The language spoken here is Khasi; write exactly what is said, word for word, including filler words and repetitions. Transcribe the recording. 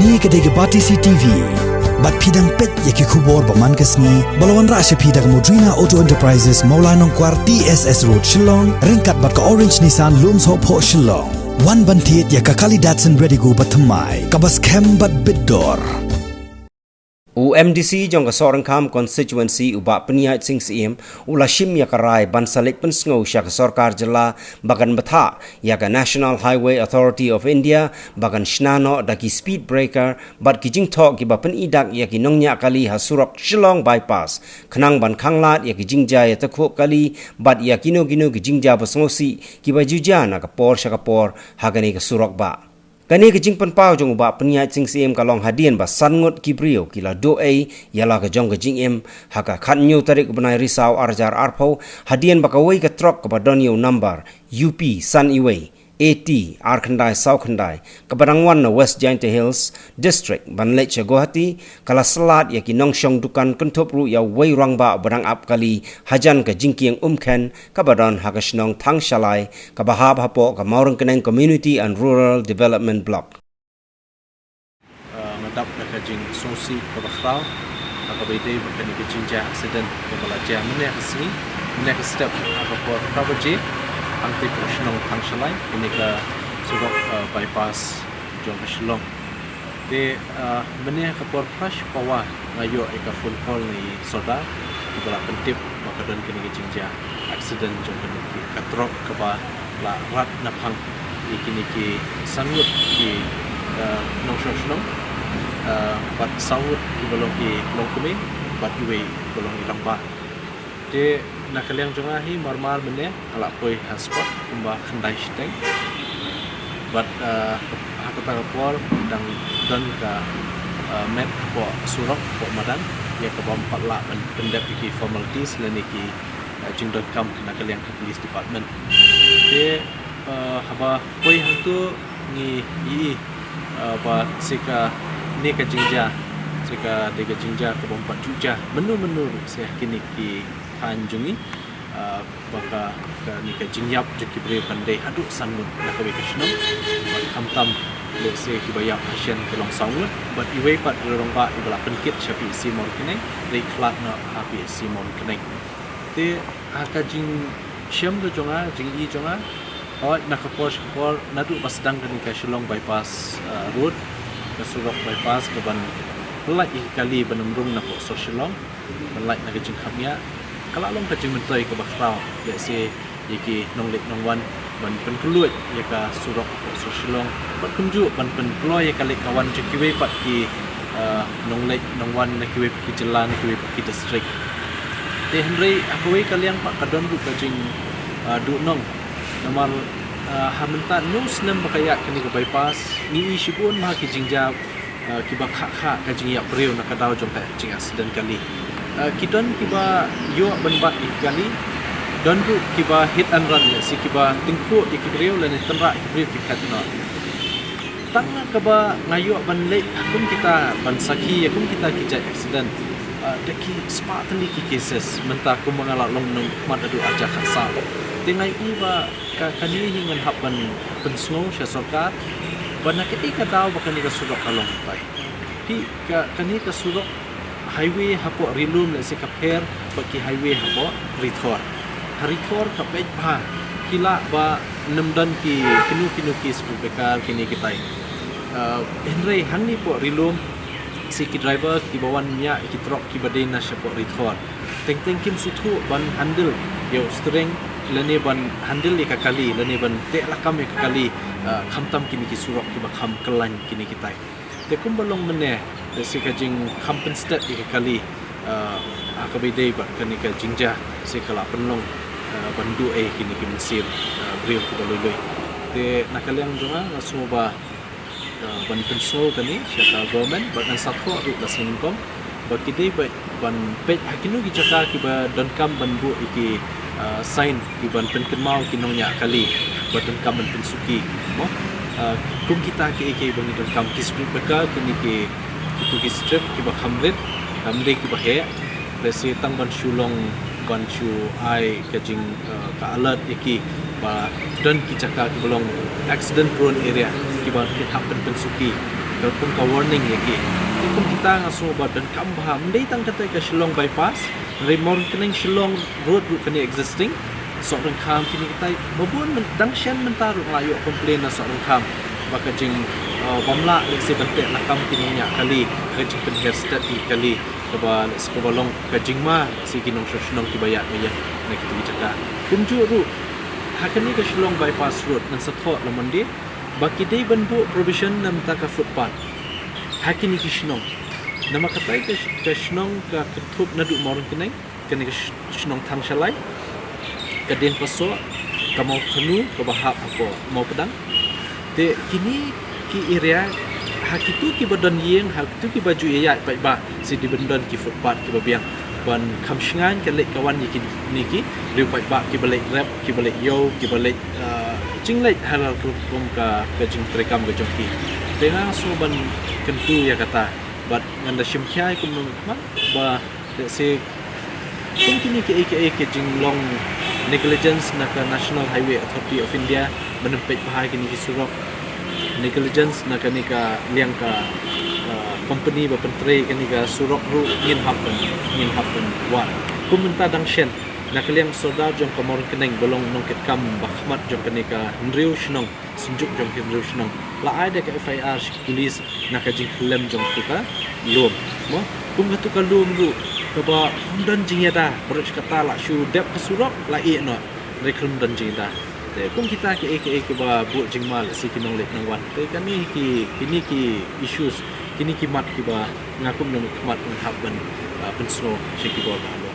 Kane ka dei ka Batesi T V. Bad phi dang peit ïa ki khubor ba man ka sngi, ba la wanrah sha phi da ka Modrina Auto Enterprises, Mawlai Nongkwar, T S S Road, Shillong, ryngkat bad ka Orange Nissan, Lumsohphoh, Shillong. Wan ban thied ïa ka kali Datsun Redigo ba thymmai, kaba skhem bad bit dor. U M D C jong ka Sohryngkham Constituency, u Bah Pynïaid Sing Syiem, u la shim ïa ka rai ban sa leit pynsngew sha ka sorkar jylla ba kan bthah ïa ka National Highway Authority of India ba kan shna noh da ki speed breaker bad ki jingthoh kiba pyni dak ïa ki nongñiah kali ha surok Shillong Bypass, khnang ban khanglad ïa ki jingjia ïatakhuh kali bad ïa kino kino ki jingjia ba sngewsih kiba ju jia na ka por sha ka por ha kane ka surok bah. Kane ka jingpynpaw jong u Bah Pynïaid Sing Syiem ka long hadien ba san ngut ki briew ki la duh ei ïa la ka jong ka jingim ha ka khathynñiew tarik u bnai Risaw ar hajar arphew, hadien ba kawei ka trok kaba don ïa u nambar U P san iwei A T ar khyndai saw khyndai, kaba dang wan na West Jaintia Hills District ban leit sha Guwahati, ka la slad ïa ki nongshong dukan, kynthup ruh ïa uwei u rangbah uba dang ap kali hajan ka jingkieng Umkhen kaba don ha ka shnong Thangshalai, kaba hap hapoh ka Mawryngkneng Community and Rural Development Block. Ah, nga dap da ka jingsngewsih kaba khraw ha kaba ïadei bad kane ka jingjia accident kaba la jia mynne ka sngi, mynne ka step ha ka por phra baje, hangtei ka shnong Thangshalai, kane ka surok, ah, bypass jong ka Shillong. Te, ah, mynne ka por phra shi pawa nga ïoh ïa ka phone call na i sordar, kiba la pyntip ba ka don kane ka jingjia accident jong kane ka trok kaba la rat naphang ïa kine ki san ngut ki, ah, nongshong shnong, ah, bad saw ngut kiba long ki longkmie, bad iwei ba long i rangbah. Te na ka liang jong nga hi, marmar mynne nga la poi ha spot kumba khyndai shiteng. Bad, ah, ha kata ka por dang don ka, ah, met hapoh surok, hapoh madan, ïa kaba ym pat lah ban pyndep ïa ki formalities lane ki, ah, jingdonkam na ka liang ka police department. Te, ah, haba poi hangto ngi ïohi, ah, ba sa kane ka jingjia, sa ka dei ka jingjia kaba ym pat ju jia mynno mynno ruh sha kine ki thaiñ jong ngi, ah, ba ka, kane ka jingïap jong ki briew kan dei haduh san ngut na kawei ka shnong. Bad khamtam lehse kiba ïap hashen ki long saw ngut, bad iwei pat u rangbah iba la pynkit sha P H C Mawryngkneng, dei khlad noh ha P H C Mawryngkneng. Te ha ka jingshem ka jong nga, jingïohi jong nga, hooid na ka por sha ka por naduh ba sdang kane ka Shillong Bypass, ah, Road, ka surok bypass kaban pyllait ïa ki kali ban ym rung napoh sor Shillong, ban lait na ka jingkhapngiah, ka la long ka jingmyntoi kaba khraw, lehse ïa ki nongleit nongwan ban pynkyllon ïa ka surok hapoh sor Shillong, bad kumjuh ban pynkloi ïa ka leit ka wan jong kiwei pat ki, ah, nongleit nongwan na kiwei pat ki jylla, na kiwei pat ki district. Te hynrei ha kawei ka liang pat ka don ruh ka jing, ah, duhnong. Namar, ah, ha mynta hynñiew snem ba ka ïaid kane ka bypass, ngi ïohi shibun bha ki jingjia, ah, kiba khah khah ka jingïap briew na ka daw jong ka jingaccident kali. Ah, ki don kiba ïoh ban bat ïa ki kali, don ruh kiba hit and run, lehse kiba tyngkhuh ïa ki briew lane tynrah ïa ki briew ki phet noh. Tang kaba nga ïoh ban leit ha kum kita, ban sakhi ïa kum kita ki jait accident, ah, da ki spah tylli ki cases mynta kumba nga la long nongkhmat haduh ar hajar khatsaw. Te nga ïohi ba ka, kane hi ngan hap ban pynsngew sha sorkar ba na kaei ka daw ba kane ka surok ka long kumtai. Phi, ka, kane ka surok highway hapoh Ri Lum lehse ka pher bad ki highway hapoh Ri Thor. Ha Ri Thor ka peit bha, ki lah ban ym don ki kino kino ki speed breaker kine kitai. Ah, hynrei hangne hapoh Ri Lum, sa ki driver kiba wan ñiah ïa ki trok kiba dei na shapoh Ri Thor, teng teng kim sngewthuh ban handle ïa u steering lane ban handle ïa ka kali lane ban teh lakam ïa ka kali, ah, khamtam kine ki surok kiba kham kyllain kine kitai. Te kumba long mynne, lehse ka jingkham pynstet ïa ka kali, ah, ha kaba ïadei bad kane ka jingjia, sa ka la pynlong, ah, ban duh ei kine ki mynsiem, ah, briew kiba lui lui. Te na ka liang jong nga, nga sngew ba, ah, ban pynsngew kane sha ka government, bad ngan sa thoh ruh da sngewthuh ba ki dei ba ban peit ha kino ki jaka kiba donkam ban buh ïa ki, ah, sign kiban pynkynmaw ki nongñiah kali ba donkam ban pynsuki, mo. Ah, kum kita kiei kiei ba ngi donkam, ki speed breaker, kine ki, kito ki strip kiba kham rit, ah, ym dei kiba heh, lehse tang ban shu long, ban shu ai ka jing, eh, ka alert ïa ki ba don ki jaka kiba long accident prone area kiba ki hap ban pynsuki. Kum ka warning ïa ki. Te kum kita nga sngew ba donkam bha, ym dei tang katei ka Shillong bypass, hynrei Mawryngkneng Shillong road ruh kane existing. Sohryngkham, kine kitai ba bun myn-, dang shen mynta ruh nga la ïoh complain na Sohryngkham ba ka jing, uh, bym lah lehse ban teh lakam ki nongñiah kali, ka jingpynher stet ïa ki kali, kaba lehse kaba long ka jingma lehse ki nongshong shnong kiba ïaid ba ïeng na kito ki jaka. Kumjuh ruh ha kane ka Shillong bypass road ngan sa thoh la Monday ba ki dei ban buh provision na bynta ka footpath ha kine ki shnong. Namar katei ka sh-, ka shnong ka kynthup naduh Mawryngkneng, kane ka sh-, shnong Thangshalai, ka Diengpasoh, ka Mawkhanu, kaba hap hapoh Mawpdang. Te kine ki area, ha kito kiba don ïing, ha kito kiba ju ïaid paidbah, sa dei ban don ki footpath kiba biang ban kham shngaiñ ka leit ka wan ïa kine ki riew paidbah kiba leit rep, kiba leit ïew, kiba leit, ah, jingleit ha la ka rukom ka, ka jingtrei kam ka jong ki. Te nga sngew ban kyntu ïa kata bad ngan da shim khia kum nongmihkhmat ba lehse kum kine kiei kiei ki jinglong negligence na ka National Highway Authority of India ban ym peit bha ïa kine ki surok, negligence na kane ka liang ka, ah, company ba pyntrei kane ka surok ruh ngin hap ban, ngin hap ban wad. Kum mynta dang shen na ka liang sordar jong ka Mawryngkneng ba long nongkitkam ba khmat jong kane ka hynriew shnong, synjuk jong hynriew shnong, la ai da ka F I R sha ki police na ka jingkhyllem jong katu ka lum. Mo, kum katu ka lum ruh kaba ym don jingïada, baroh shi katta la shu dep ka surok la ïeh noh, hynrei khlem don jingïada. Te kum kita kiei kiei kiba buh jingma lehse ki nongleit nongwan. Te kane ki, kine ki issues, kine ki mat kiba nga kum nongmihkhmat ngan hap ban, ah, pynsngew sha ki bor ba ha lum.